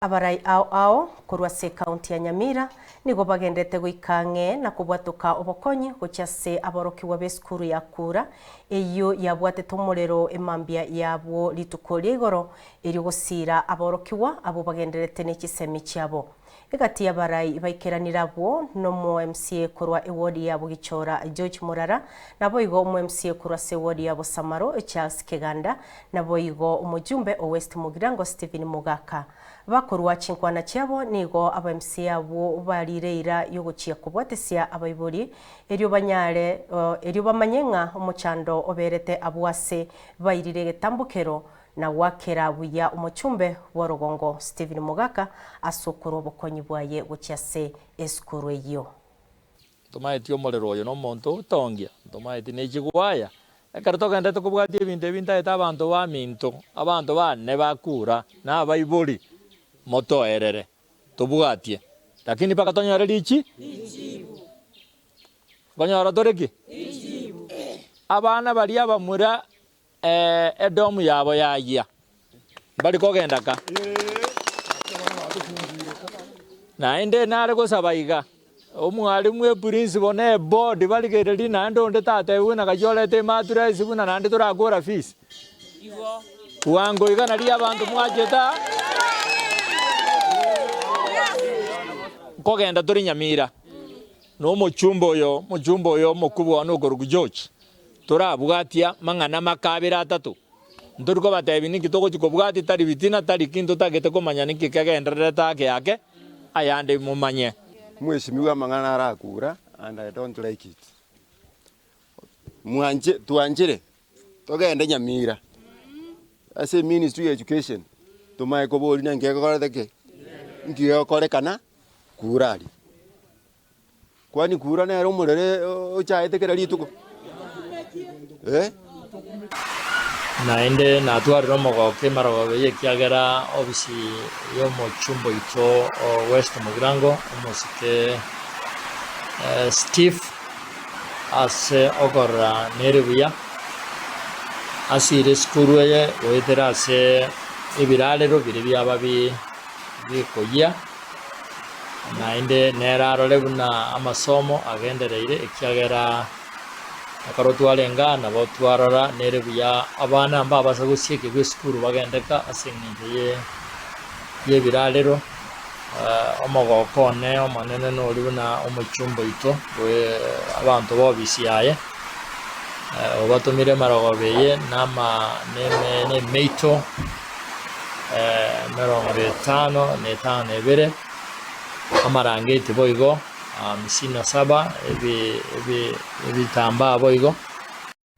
Abarai ao ao korwa ase ekaunti ya Nyamira nigo bagenderete goika ang'e na kobwatoka obokonyi gochia ase aborokigwa b'esukuru ya Kura eyio yabwatete omorero emambia yabwo rituko ria igoro erio gosiira aborokigwa abwo bagendererete ne chisemi chiabo. Egati y'abarai baikeranire abwo nomo MCA korwa eward ya Bogichora George Murara, naboigo omo MCA korwa ase eward ya Bosamaro Charles Keganda, naboigo omojumbe o West Mugirango Stephen Mogaka. Bakorua chinkwana chiabo nigo aba MCA abwo barire eira y'ogochia kobwatesia abaibori erio banyare erio bamanye ng'a omochando oberete abwo ase bairire egetambokero na goakera buya omochumbe bw'orogongo Stephen Mogaka ase okorua obokonyi bwaye gochia ase esukuru eyio. Ntomaeti omorero oyo nomonto ogotongia, ntomaeti ne chigwaya. Ekero togenderete kobwatia ebinto ebi ntaete abanto baminto, abanto bane bakura, na abaibori, motoerere, tobwatie. Lakini mpaka tonyore richi? Richibu. Nkonyora tore ki? Richibu. Abana baria abamura Edomu yabo yayia, mbari kogenda ka. Naende nare gosaba iga, omwalimu eprinciple na eboard barigererie naende onde tatebiwe buna gachia orete ematuresi buna naende torakora fees. Bwango iga nario abanto mwachete aa, nkogenda tore Nyamira, na omochumba oyo, omochumba oyo omokubwa one okorokwa George. Torabwatia mang'ana makabere atato, ntori kobatebia ninki togochia kobwatia, tari bitina, tari ki, ntotagete komanya ninki kegendererete ake ake, ayande momanye. Mweshimiwa amang'ana arakura and I don't like it. Mwanche twanchire togende Nyamira ase ministry ya education tomaye koboria naki egokorete ki? Nki gegokorekana kura aria. Kwani kura nere omorere ochaete kera rituko? Eh? Naende natwarire omogoko emerogogo eye ekiagera obisi y'omochumba oito o West Mugirango omosike Steve ase okorora nere buya asire esukuru eye goetera ase ebirarero biria biaba bikoyia. Naende nere arore buna amasomo agendereire, ekiagera ekero twarenge aa nabo twarora nere buya abana mbabasa gosiekigwa esukuru bagendeka ase eng'encho ye y'ebirarero. Omogoko one omonene noria buna omochumba oito bwe abanto b'obisi yaye, obatomire emerogoba eye na ama na eme na emeito. 51 na etano na ebere, amarangeti boigo hamsini na saba, ebitambaa boigo.